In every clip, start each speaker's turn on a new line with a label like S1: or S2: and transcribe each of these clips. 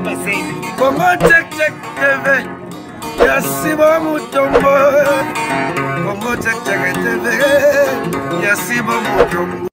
S1: Congo Check Check TV ya Sibo Mutombo. Congo Check Check TV ya Sibo Mutombo.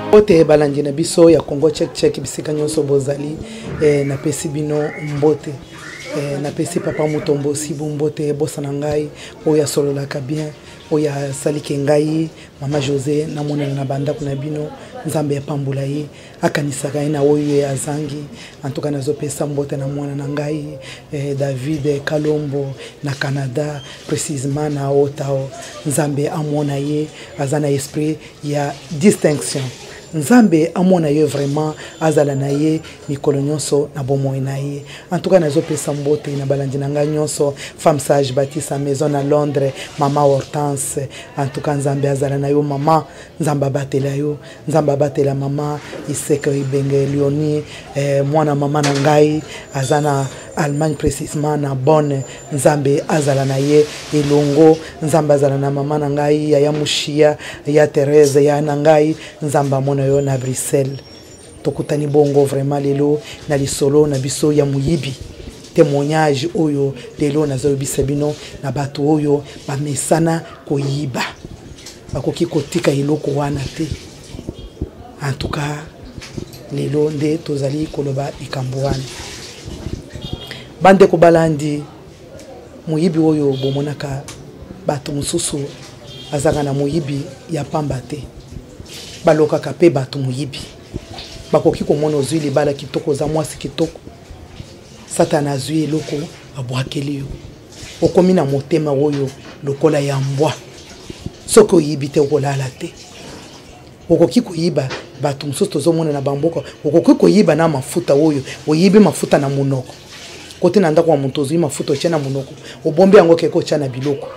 S2: Mbote balandi na biso ya Congo Check Check bisika nyonso bozali eh, napesi bino mbote eh, napesi papa Mutombo Sibu mbote bosa na ngai oyo asololaka bien oyo asaliki ngai mama Jose namonana na bandako na bino Nzambe apambola ye akanisaka ye na oyo ye azangi antuka nazopesa mbote na mwana na ngai eh, David Kalombo na Canada précisement na Ottawa Nzambe amona ye aza na esprit ya distinction nzambe amona ye vraiment azala na ye mikolo nyonso na bomoi na ye en tout cas nazopesa mbote na balandi na ngai nyonso femme sage batisa maison na londres mama hortense en tout cas nzambe azala na yo mama nzambe abatela yo nzambe abatela mama iseke ibenge leonie eh, mwana mama na ngai aza na allemagne précisement na bonne nzambe azala na ye elongo nzambe azala na mama na ngai yaya mushia ya therese ya na ngai nzambe amona yo na bruxelles tokutani bongo vraiment lelo na lisolo na biso ya moyibi témoignage oyo lelo nazoyebisa bino na bato oyo bamesana koyiba bakoki kotika eloko wana te en tout cas lelo nde tozali koloba likambo wana bandeko balandi moyibi oyo bomonaka bato mosusu azalaka na moyibi ya pamba te balokaka mpe bato moyibi bakoki komona ozwi libala kitoko oza mwasi kitoko satana azwi eloko abwakeli yo okomi na motema oyo lokola ya mbwa soki oyibi te okolala te okoki koyiba bato mosusu tozomona na bamboka okoki koyiba na mafuta oyo oyibi mafuta na monoko kote na ndako ya moto ozwi mafuta otya na monoko obombi yango okeke otya na biloko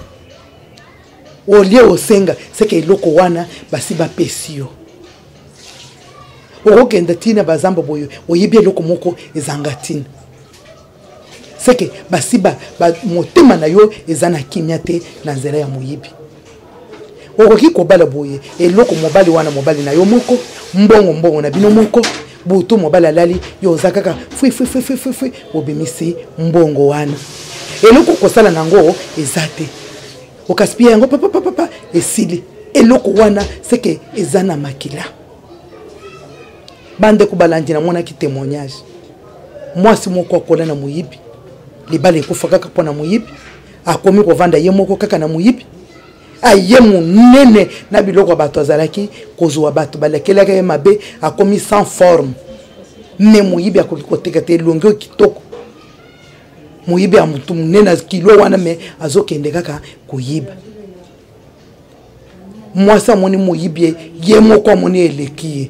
S2: olie osenga seke eloko wana basi bapesi yo okokenda ntina bazamba boye oyibi eloko moko ezanga ntina seke basi ba, ba, motema na yo eza na kimia te na nzela ya moyibi okoki kobala boye eloko mobali wana mobali na yo moko mbongo mbongo na bino moko butu mobali alali yo oza kaka fui fui fui fui fui fui obimisi mbongo wana eloko kosala na yango eza te okaspie yango papapapapa esili eloko wana seke eza na makila bandeko balandi namonaki témoignage mwasi moko akola na moyibi libala ekufa kaka mpo na moyibi akomi kovanda ye moko kaka na moyibi aye monene na biloko ya bato azalaki kozwa bato balekelaka ye mabe akomi sans forme me moyibi akoki koteka te elongi oyo kitoko moyibi ya motu monene kilo wana me azokende kaka koyiba mwasi amoni moyibi ye ye moko amoni eleki ye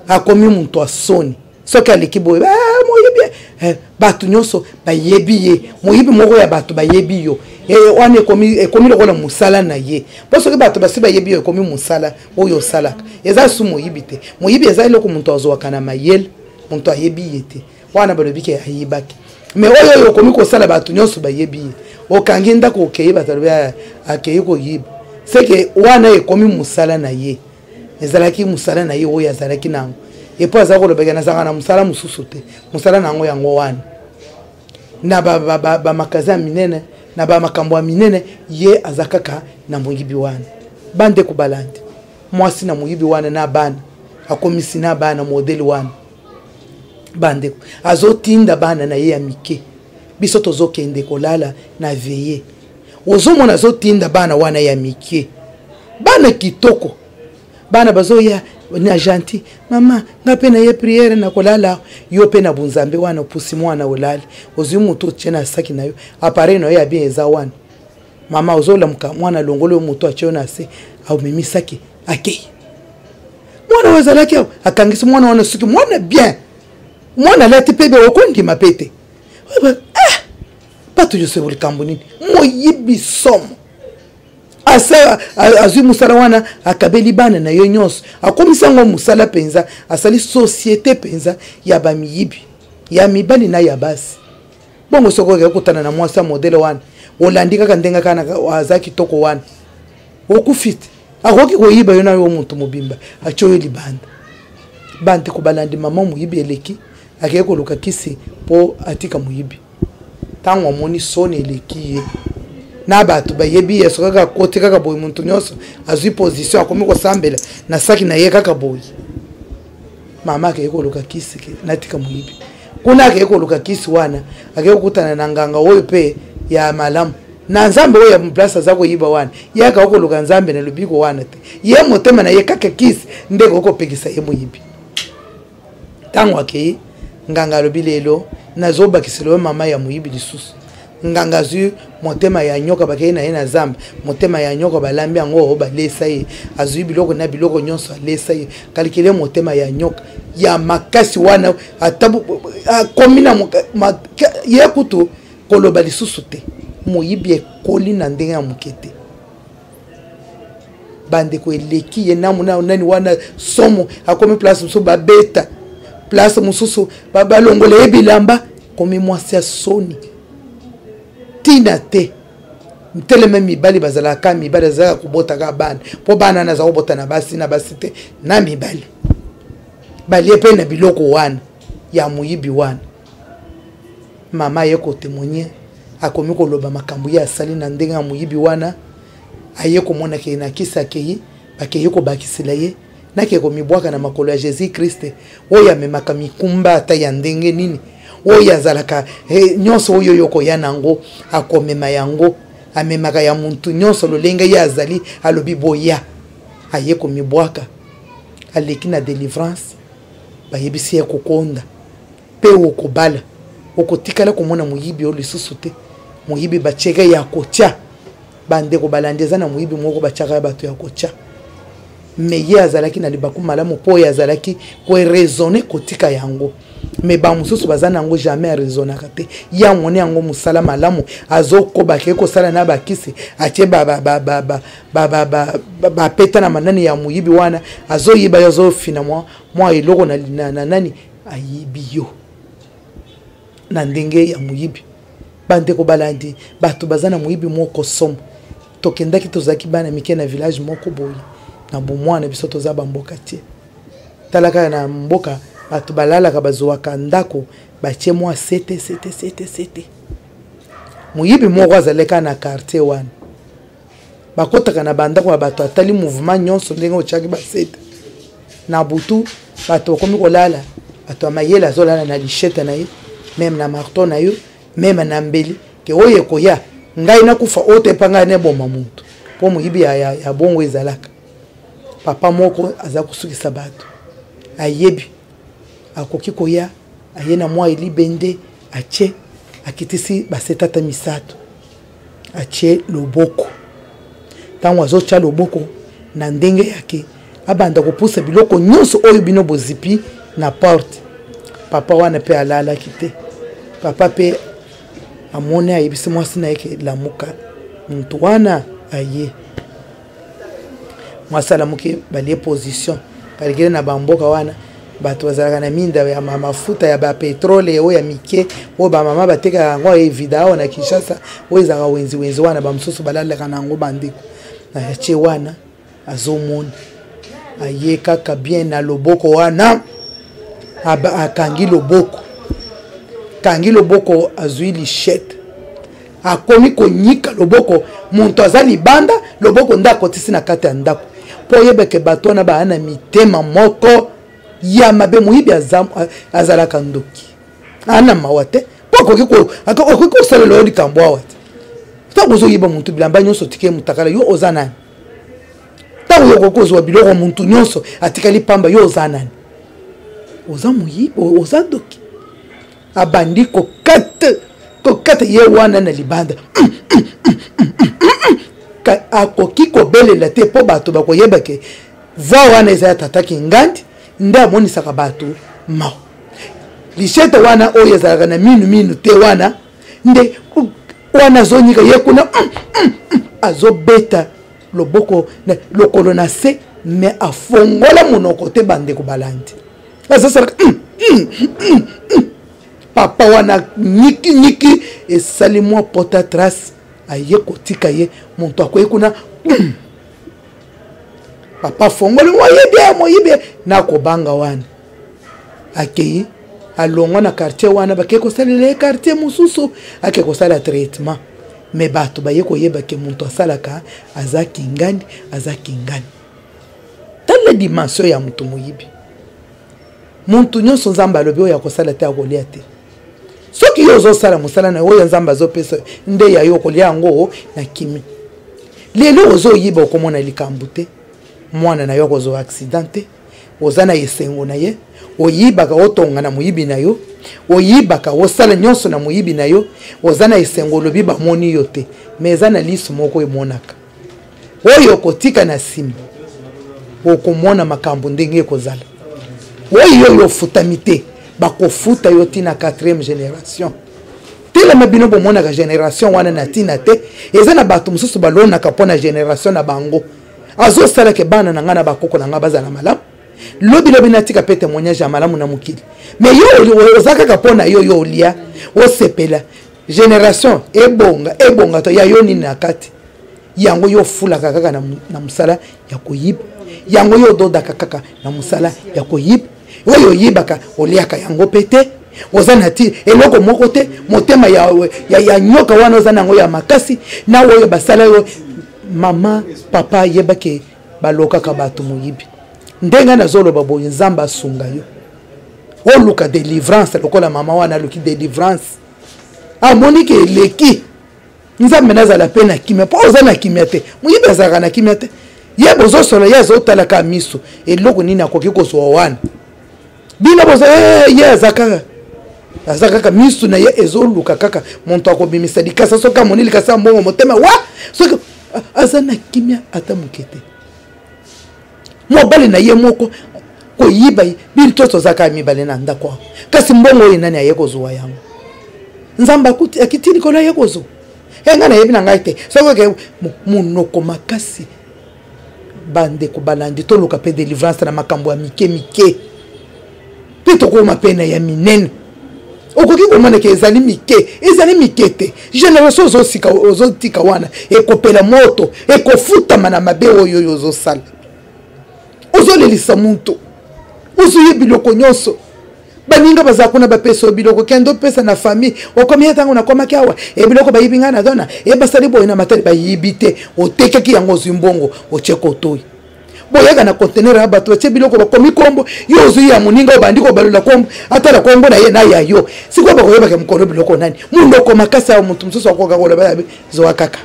S2: akomi moto ya soni soki aleki boye eh, moyibi eh, bato nyonso bayebi ye moyibi moko ya bato bayebi yo eh, wana ekomi, ekomi lokola mosala na ye mpo soki bato basi bayebi yo ekomi mosala oyo osalaka eza su moyibi te moyibi eza eloko moto azwaka na mayele moto ayebi ye te wana balobi ke ayibaki me oyo oyo okomi kosala bato nyonso bayebi ye okangi ndako okei bato alobi ah, akei koyiba seke wana ekomi mosala na ye ezalaki mosala na ye oyo azalaki na yango epo aza kolobaka nazalaka na mosala mosusu te mosala na yango yango wana na bamakasin ya minene na bamakambo ya minene ye aza kaka na moyibi wana bandeko balandi mwasi na moyibi wana na bana akomisi na bana modele wana bandeko azotinda bana na ye ya mike biso tozokende kolala na veye ozomona azotinda bana wana ya mike bana kitoko bana bazoya na gentil mama nga mpe naye priere na kolala yo mpe na bonzambe wana opusi mwana olali ozwi motu otie na saki na yo appareil na yo ya bien eza wana mama ozolamuka mwana alongoli yo motu atie yo na se amemi saki akei mwana oyo azalaki awa akangisi mwana wana soki mwana bien mwana alati mpe be okondima mpe te eh, bato nyonso likambo nini moyibi somo asa azwi mosala wana akabeli bana na ye nyonso akomisi yango mosala mpenza asali societe mpenza ya bamiyibi ya mibali na ya basi bongo soki okei kokutana na mwasi ya modele wana olandi kaka ndenge kaka aza kitoko wana okufi te akoki koyiba yo na yo moto mobimba atyo yo libanda Bandeko balandi, mama moyibi eleki, akei koluka kisi mpo atika moyibi. Ntango amoni soni eleki ye na bato bayebi ye, soki kaka akoti kaka boye, moto nyonso azwi position, akomi kosambela na saki na ye kaka boye. Mama akei koluka kisi ke natika moyibi. Kuna akei koluka kisi wana, akei kokutana na nganga oyo mpe ya malamu na Nzambe oyo ya place aza koyiba wana. Ye akaki koluka Nzambe na lobiko wana te, ye motema na ye kaka kisi nde ekoki kopekisa ye moyibi. Ntango akei, nganga alobi, lelo nazobakisela yo mama ya moyibi lisusu. Nganga azwi motema ya nyoka, bakei na ye na zamba, motema ya nyoka balambi yango, balesa ye, azwi biloko na biloko nyonso alesa ye. Kalikile motema ya nyoka ya makasi wana, ata akomi na ye kutu koloba lisusu te. Moyibi ekoli na ndenge ya moke te, bandeko, eleki ye namu na nani wana somo. Akomi place mosusu babeta, place mosusu balongola ye bilamba, komi mwasi ya soni ntina te. Nteleme mibali bazalaka, mibali azalaka kobotaka bana, mpo bana wana aza kobota na basi na basi te, na mibali balie mpe na biloko wana ya moyibi wana. Mama aye kotemoigne, akomi koloba makambo ye asali na ndenge ya moyibi wana. Aye komona kei na kisi, akei, bakei kobakisela ye, nake komibwaka na makolo ya Jesus Christ oyo amemaka mikumba ata ya ndenge nini, oyo azalaka nyonso oyo yo koya nango akomema yango, amemaka ya muntu nyonso lolenge ye azali. Alobi boya, aye komibwaka, aleki na delivrance, bayebisi ye kokonda mpe okobala, okotikala komona moyibi oyo lisusu te. Moyibi batieke ya kotia, bandeko balandi, eza na moyibi moko batiaka ya bato ya kotia, me ye azalaki na libaku malamu mpo oyo azalaki koraisonne kotika yango. Me bamosusu baza na yango jamais araisonnaka te. Ye amoni yango mosala malamu, azokoba akei kosala na bakisi, atie bapeta na manani ya moyibi wana, azoyiba yo, azofina mwa eloko na nani ayibi yo na ndenge ya moyibi. Bandeko balandi, bato baza na moyibi moko somo. Tokendaki, tozalaki bana mike na village moko boye na bomwana biso, toza bamboka tie. Tala kaka na mboka bato balalaka, bazwaka ndako, batie mwa sete sete sete sete. Moyibi moko azalaki kaka na quartier wana, bakotaka na bandako ya bato, atali mouvement nyonso ndenge otiaki basete. Na butu bato bakomi kolala, bato ya mayele azolala na lishete na ye, meme na marteau na yo, meme na mbeli, ke oyo ekoya ngai nakufa oyo te, mpa ngai neboma moto, mpo moyibi ya bongo ezalaka. Papa moko aza kosukisa bato, ayebi akoki koya, aye na mwa elibende, atie, akitisi basetata misato, atie loboko. Ntango azotya loboko na ndenge yake, abanda kopusa biloko nyonso oyo bino bozipi na porte. Papa wana mpe alalaki te. Papa mpe amoni, ayebisi mwasi na ye ke lamuka, moto wana aye. Mwasi alamuki, balie position kalikele na bamboka wana bato bazalaka na minda ya mafuta ya bapetrole oyo ya mike oyo bamama batekaka yango evida awa na Kinshasa, oyo ezalaka wenziwenzi wana, bamosusu balalaka na yango. Bandeko, atie wana, azomona aye kaka bien na loboko wana, akangi loboko, kangi loboko, azwi lichette, akomi konyika loboko. Moto aza libanda, loboko nde akotisi na kati ya ndako, mpo oyebeke bato wana baya na mitema moko ya mabe. Moyibi azalaka ndoki, ana mawa te, mpo akoki kosalela yo likambo awa te. Ntango ozoyiba motu bilamba nyonso, otike motakala, yo oza nani? Ntango yo okoki kozwa biloko motu nyonso atikali pamba, yo oza nani? Oza moyibi, oza ndoki. Abandi kokata kokata ye wana na libanda, akoki kobelela te mpo bato bakoyeba ke voi wana eza ya tata Kingandi nde amonisaka bato mawa. Lishete wana oyo ezalaka na minu minu te wana nde wana azonyika ye kuna, azobeta loboko lokolo na se, me afongola monoko te. Bandeko balandi, azosalaka papa wana nyiki nyiki, esali mwa pota trace, aye kotika ye, moto akwei kuna. Papa fongoli, moyibi, moyibi! Nakobanga wana. Akei alongwa na quartier wana, bakei kosalela ye quartier mosusu, ake kosala traitement. Me bato baye koyeba ke moto asalaka aza kingani, aza kingani. Tala dimension ya moto moyibi. Moto nyonso Nzambe alobi oyo akosala te akolia te. Soki yo ozosala mosala na yo oyo Nzambe azopesa nde ya yo, okolia yango na kimi. Lelo ozoyiba okomona likambo te, mwana na yo akozwa accident te, oza na esengo na ye. Oyibaka otonga na moyibi na yo, oyibaka osala nyonso na moyibi na yo, oza na esengo, olobi bamoni yo te, me eza na liso moko emonaka. Oyo okotika na nsima okomona makambo ndenge ekozala. Oyo oyo ofutami te, bakofuta yo ntina 4e génération. Telema bino bomonaka génération wana na ntina te. Eza na bato mosusu balonaka mpo na génération na bango. Azosalaka bana na ngai na bakoko na ngai bazala malamu, lobi lobi natika mpe témoignage ya malamu na mokili. Me yo oza kaka mpo na yo, yo olia osepela, génération ebonga ebonga to ya yo nini na kati yango. Yo ofulaka kaka na mosala ya koyiba yango, yo ododaka kaka na mosala ya koyiba oyo oyibaka, oliaka yango mpe te, oza na ti eloko moko te. Motema ya, ya, ya nyoka wana oza nango ya makasi na oyo basala yo. Mama, papa, yebake balokaka bato moyibi. Ndenge nazoloba boye, Nzambe asunga yo oluka delivrance lokola mama wana aluki delivrance, amoni ke eleki. Nzambe nazala mpe na kimia, mpo oza na kimia te. Moyibi azalaka na kimia te. Ye bozosola, ye azotalaka miso, eloko nini akoki kozwa wana. Bino boza eh, ye aza kaka, aza kaka miso na ye ezoluka kaka moto akobimisa likasa. Soki amoni likasa ya mbongo, motema wa soki aza na kimia ata moke te. Mobali na ye moko koyiba ye, bino to toza kaka mibale na ndako awa, kasi mbongo oyo nani aye kozwa yango? Nzambe akiti likolo aye kozwa e ngai nayebi na ngai te. Soki oke monoko makasi, bandeko balandi, toluka mpe delivrance na makambo ya mike mike, mpe tokoma mpe na ya minene. Okoki komona ke ezali mike, ezali mike te. Generation ozosika ozotika wana ekopela moto, ekofutama na mabe oyo oyo ozosala. Ozolelisa moto, ozoye biloko nyonso, baninga baza kuna bapesa yo biloko, kende opesa na famille. Okomi ye ntango nakomaki awa, e biloko bayibi ngai na dona, e basali boye na matali. Bayibi te, otekaki yango, ozwi mbongo, otie kotoi. Boyaka na conteneur ya bato batie biloko, bakomi kombo, yo ozwi ya moninga, obandi kobalola kombo, atala kombo na ye na ya yo. Sikoyo bakoyebaka mokolo biloko nani. Monoko makasi awa, moto mosusu akoka koloba zwa kaka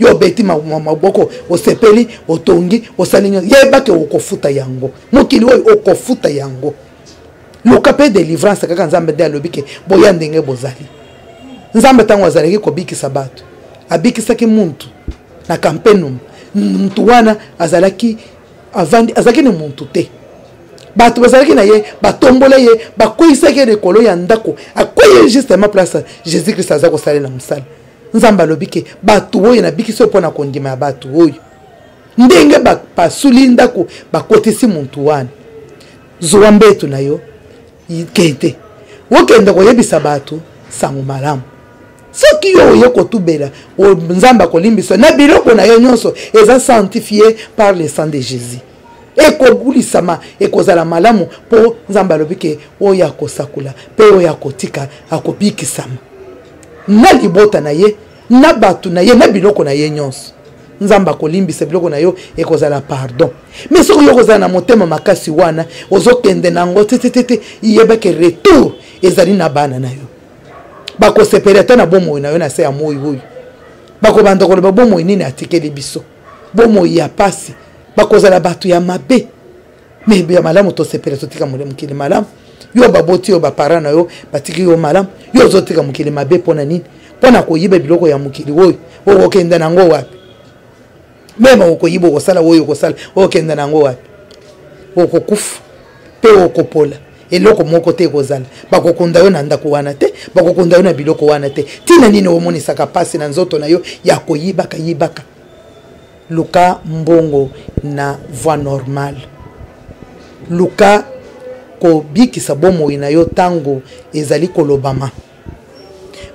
S2: yo, obeti maboko, osepeli, otongi, osali nyonso, yebake okofuta yango. Mokili oyo okofuta yango. Luka mpe delivrance kaka. Nzambe nde alobi ke boya ndenge bozali. Nzambe ntango azalaki kobikisa bato, abikisaki muntu na Kampenum. Muntu wana azalaki avandi, azalaki ni muntu te. Bato bazalaki na ye, batombola ye, bakweyisaki ye likolo ya ndako, akwei justement place Jésus Christ aza kosalela mosala. Nzambe alobi ke bato oyo nabikisi oyo mpo na kondima ya bato oyo, ndenge bapasuli ndako, bakotisi muntu wana, zuwa mbetu na yo, kende, okende koyebisa bato sango malamu. Soki yo oye kotubela, Nzambe akolimbisa na biloko na yo nyonso, eza sanctifie par le sang de Jésus, ekobulisama, ekozala malamu, mpo Nzambe alobi ke oyo akosakola mpe oyo akotika akobikisama na libota na ye, na bato na ye, na biloko na ye nyonso. Nzambe akolimbisa biloko na yo, ekozala pardon. Mais soki yo kozala na motema makasi wana, ozokende na yango tetetete, yebake retour ezali na bana na yo. Bakosepela ata na bomoi na yo na se ya moi oyo, bakobanda koloba bomoi nini atikeli biso, bomoi ya pasi. Bakozala bato ya mabe, me ya malamu tosepela, totika mokili malamu. Yo baboti yo, baparent na yo batiki yo malamu, yo ozotika mokili mabe mpo na nini? Mpo na koyiba biloko ya mokili oyo, okokenda nango wapi? Meme okoyiba, okosala oyo okosala, okokenda nango wapi? Okokufa mpe okopola, eloko moko te ekozala. Bakokunda yo na ndako wana te, bakokunda yo na biloko wana te. Ntina nini omonisaka mpasi na nzoto na yo ya koyibaka yibaka? Luka mbongo na voie normale, luka kobikisa bomoi na yo. Ntango ezali kolobama,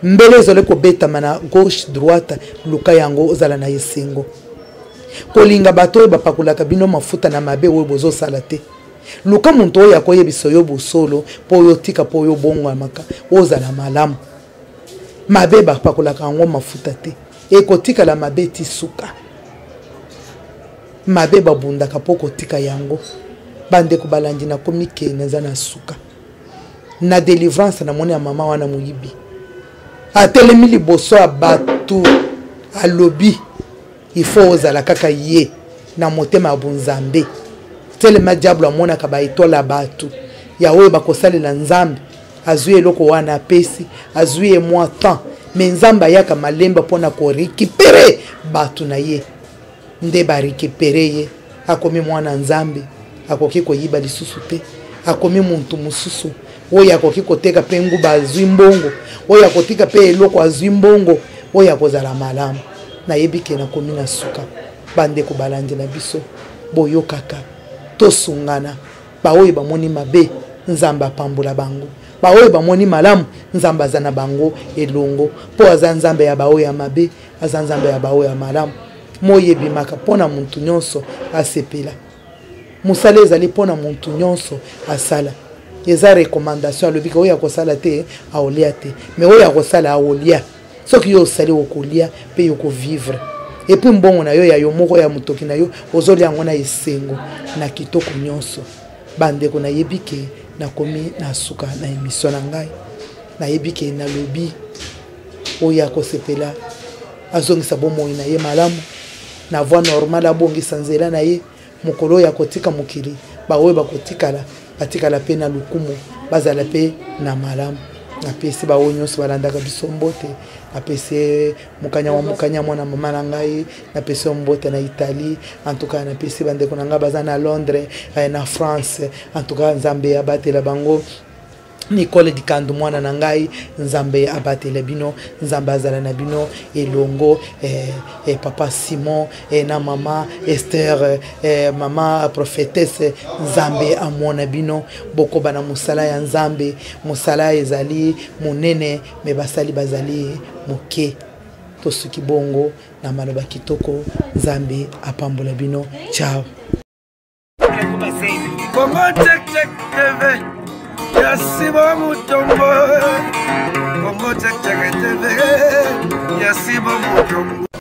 S2: mbele ezali kobetama na gauche droite, luka yango, ozala na esengo. Kolinga bato oyo bapakolaka bino mafuta na mabe oyo bozosala te. Luka moto oyo akoyebisa yo bosolo mpo oyo otika, mpo oyo obongwamaka, ozala malamu. Mabe bapakolaka yango mafuta te, ekotikala mabe ti suka. Mabe babundaka mpo kotika yango. Bandeko balandi, nakomi ke naza na suka na delivrance. Namoni ya mama wana moyibi atelemi liboso ya bato, alobi il faut ozala kaka ye na motema ya bonzambe. Telema, diable amonaka baetoile ya bato ya oyo bakosalela Nzambe, azwi eloko wana, apesi, azwi ye mwa temps, me Nzambe ayaka malemba mpona korécupérer bato na ye. Nde barécupérer ye, akomi mwana Nzambe, akoki koyiba lisusu te, akomi muntu mosusu oyo akoki koteka mpe nguba azwi mbongo, oyo akotika mpe eloko azwi mbongo, oyo akozala malamu. Nayebi ke nakomi na suka. Bandeko balandi na biso, boyokaka, tosungana. Baoyo bamoni mabe, Nzambe apambola bango. Baoyo bamoni malamu, Nzambe aza na bango elongo, mpo aza Nzambe ya baoyo ya mabe, aza Nzambe ya baoyo ya malamu. Moi ebimaka mpo na motu nyonso asepela. Mosala ezali mpo na motu nyonso asala. Eza recommandation, alobi ke oyo akosala te aolia te, mais oyo akosala aolia. Soki yo osali, okolia mpe yo kovivre, et puis mbongo na yo ya yo moko ya motoki na yo, ozolia yango na esengo na kitoko nyonso. Bandeko, nayebi ke nakomi na suka na émission na ngai. Nayebi ke nalobi, oyo akosepela azongisa bomoi na ye malamu na voie normale, abongisa nzela na ye. Mokolo oyo akotika mokili, baoyo bakotikala batikala mpe na lokumu, bazala mpe na malamu. Napesi baoyo nyonso balandaka biso mbote. Napesi Mokanya wa Mokanya, mwana mama na ngai, napesi yo mbote na Italie. En tout cas, napesi bandeko na ngai baza na Londres, na France. En tout cas, Nzambe abatela bango. Nicole Dikandu, mwana na ngai, Nzambe abatela bino, Nzambe azala na bino elongo. Papa Simon na mama Esther, mama prophétesse, Nzambe amona bino. Bokoba na mosala ya Nzambe. Mosala ezali monene, me basali bazali moke. Tosuki bongo na maloba kitoko. Nzambe apambola bino. Ciao.
S1: Congo Check Check TV ya Simon Mutombo. Congo Check Check TV ya Simon Mutombo.